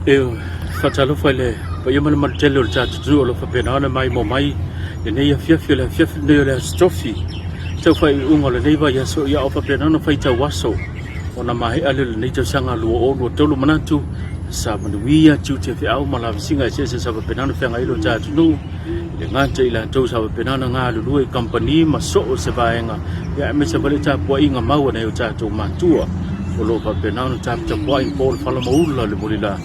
E faatalofa i le paia ma le malu tele o le tatou atunuu o lo o faapena ona maimoa mai lenei afiafi o le afiafi lenei o le Aso Tofi tau faaiuiuga o lenei vaiaso ia o faapena ona faitau aso ona maea lea o lenei tausaga 2023 manatu sa manuia tiute feau ma lavasiga eseese sa faapena ona feagai lo tatou atunuu e le gata i latou sa faapena ona galulue i kamupani ma so o se vaega ia aemaise foi le tapuaiga mau a nai o tatou matua o lo o faapena ona taputapuai po le fala maula le mulila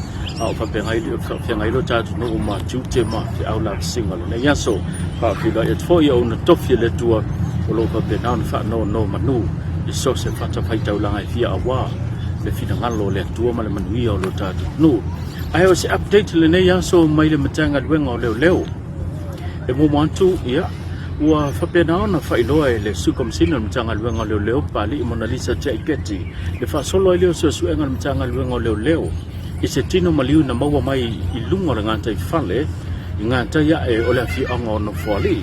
a o faafeagai lo tatou nuu ma tiute ma feau lavasiga o lenei aso. Faafeiloai atu foi auauna tofi a le Atua o lo o faapena ona faanonomanu i so o se fatafaitaulaga e fia aua le finagalo o le Atua ma le manuia o lo tatou nuu. Ae o se update lenei aso mai le Matagaluega o Leoleo. E muamua atu, ia, ua faapena ona faailoa e le Sui Komesina o le Matagaluega o Leoleo, Papalii Monalisa Tiai Peti, le faasolo ai lea o suesuega a le Matagaluega o Leoleo i se tino maliu na maua mai i luga o le gataifale i gatai ae o le afioaga o Nofoalii.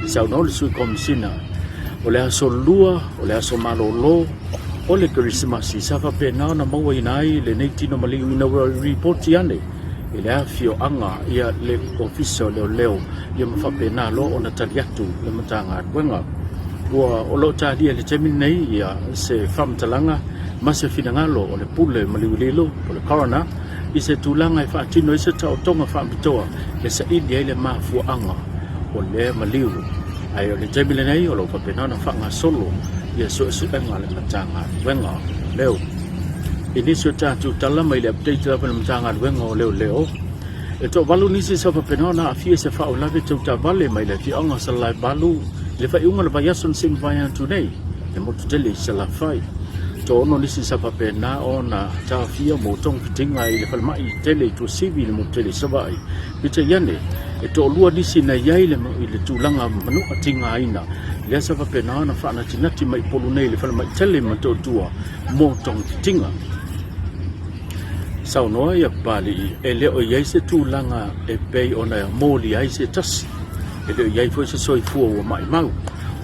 I saunoa le Sui Komesina, o le aso Lua, o le aso malolo o le Kerisimasi sa faapena ona mauaina ai lenei tino maliu ina ua ripoti ane i le afioaga ia le Ofisa o Leoleo ia ma faapena loa ona tali atu le Matagaluega. Ua o lo o talia i le taimi lenei ia se faamatalaga ma se finagalo o le Pule Maliulilo po o le Coroner i se tulaga e faatino ai se taotoga faapitoa e saili ai le mafuaaga o lea maliu. Ae o le taimi lenei o lo o faapena ona faagasolo ia suesuega a le Matagaluega o Leoleo. I nisi o tatou tala mai le update lava i le Matagaluega o Leoleo, e toavalu nisi sa faapena ona aafia i se faalavelave tau taavale mai le afioaga o Salalaevalu i le faaiuga o le vaiaso na se i mavae atu nei i le motu tele i Salafai. Toaono nisi sa faapena ona taofia mo togafitiga i le falemai tele i Tuasivi i le motu tele i Savaii. Peitai ane, e toalua nisi na i ai i le tulaga manua tigaina lea sa faapena ona faanatinati mai i Upolu nei i le falemai tele i Motootua mo togafitiga. Saunoa ia Papalii, e le o i ai se tulaga e pei ona molia ai se tasi, e le o i ai foi se soifua ua maimau.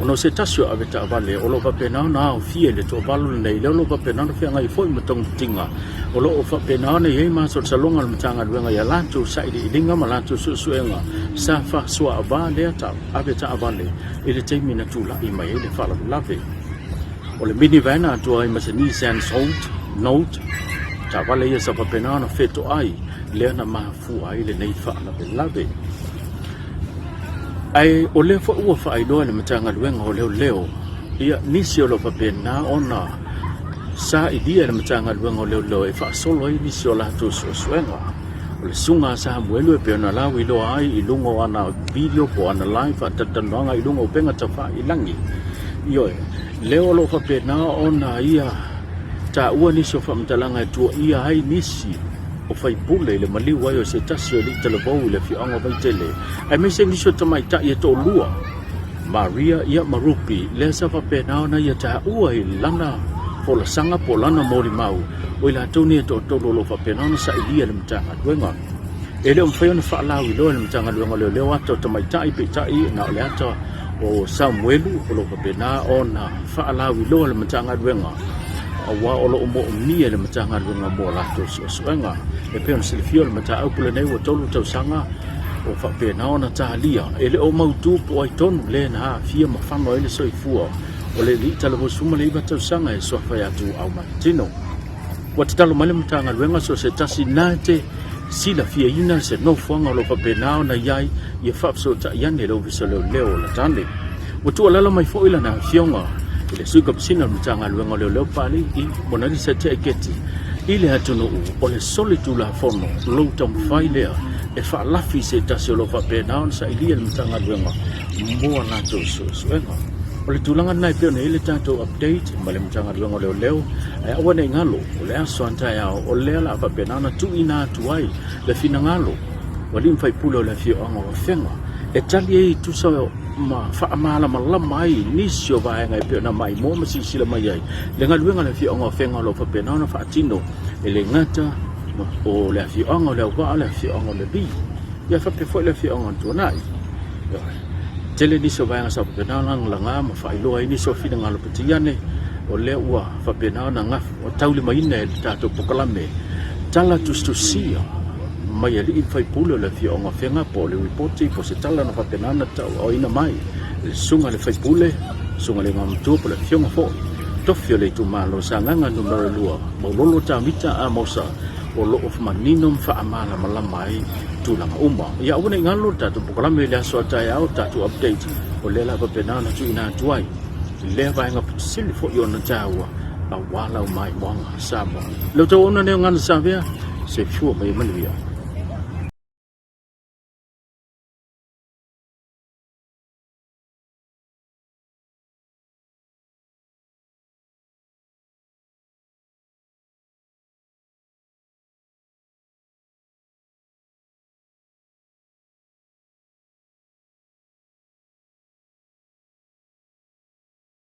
Ona o se tasi o avetaavale o lo o faapena ona aofia i le toavalu lenei, lea o lo o faapena ona feagai foi ma togafitiga, o lo o faapena ona i ai masalosaloga a le Matagaluega i a latou sailiiliga ma latou suesuega sa faasoaava lea avetaavale i le taimi na tulai mai ai le faalavelave. O le minivan atoa ai ma se Nissan Note, Note, taavale ia sa faapena ona fetoai lea na mafua ai lenei faalavelave. Ae o lea foi ua faailoa e le Matagaluega o Leoleo ia nisi o lo o faapena ona sailia e le Matagaluega o Leoleo e faasolo ai nisi o latou suesuega. O le susuga a Samuelu e pei ona lauiloa ai i luga o ana video po o ana live faatalatalanoaga i luga o upega tafailagi. Ioe, lea o lo o faapena ona ia taua nisi o faamatalaga e tuuaia ai nisi o faipule i le maliu ai o se tasi o alii talavou i le afioaga o Vaitele, aemaise nisi o tamaitai e toalua, Maria ia ma Rupi, lea sa faapena ona ia taua i lana folasaga po o lana molimau, o i latou nei e toatolu o lo o faapena ona sailia e le Matagaluega. E le o mafai ona faalauiloa e le Matagaluega o Leoleo ata o tamaitai, peitai na o le ata o Samuelu o lo o faapena ona faalauiloa e le Matagaluega, aua o lo o moomia e le Matagaluega mo a latou suesuega. E pei ona silafia o le mataupu lenei ua 3 tausaga o faapena ona talia, e le o mautu po o ai tonu le na aafia ma fano ai le soifua o le alii talavou 19 tausaga e suafa ia Tuuau Matatino. Ua tatalo mai le Matagaluega so o se tasi na te silafiaina se nofoaga o lo o faapena ona i ai ia faafesootai ane i le Ofisa o Leoleo o Latane. Ua tuualalo mai foi lana afioga i le Sui Komesina o le Matagaluega o Leoleo Papalii Monalisa Tiaiketi i le atunuu o le solitulafono lou taumafai lea e faalafi se tasi o lo o faapena ona sailia e le Matagaluega mo a latou suesuega. O le tulaga lena e pei ona i ai le tatou update ma le Matagaluega o Leoleo, ae aua ne i galo, o le aso a taeao o lea o le a faapena ona tuuina atu ai le finagalo o alii ma faipule o le afioaga o Afega e tali ai e tusa ma faamalamalama ai nisi o vaega e pei ona maimoa ma silasila mai ai le galuega a le afioaga o Afega o lo o faapena ona faatino e le gata o le afioaga o Leauvaa, o le afioaga o Levi, ia faapea foi le afioaga o Tuanai. Tele nisi o vaega sa faapena ona lagalaga ma faailoa ai nisi o finagalo peitai ane o lea ua faapena ona taulimaina e le tatou polokalame tala tusitusia. mai alii ma faipule o le afioaga o Afega po o le lipoti po o se tala na faapena ona tauaoina mai e le susuga i le faipule, susuga i le Igoamatua po o le afioga foi tofi o le itumalo Sagaga Nu.2, Maulolo Tavita Amosa, o lo o manino ma faamalamalama ai tulaga uma. Ia aua ne i galo le tatou polokalame i le aso a taeao, tatou update o lea o le a faapena ona tuuina atu ai lea vaega sili foi ona taua aua lau maimoaga Samoa. Lau tauauna lea o Gana Savea, soifua ma ia manuia.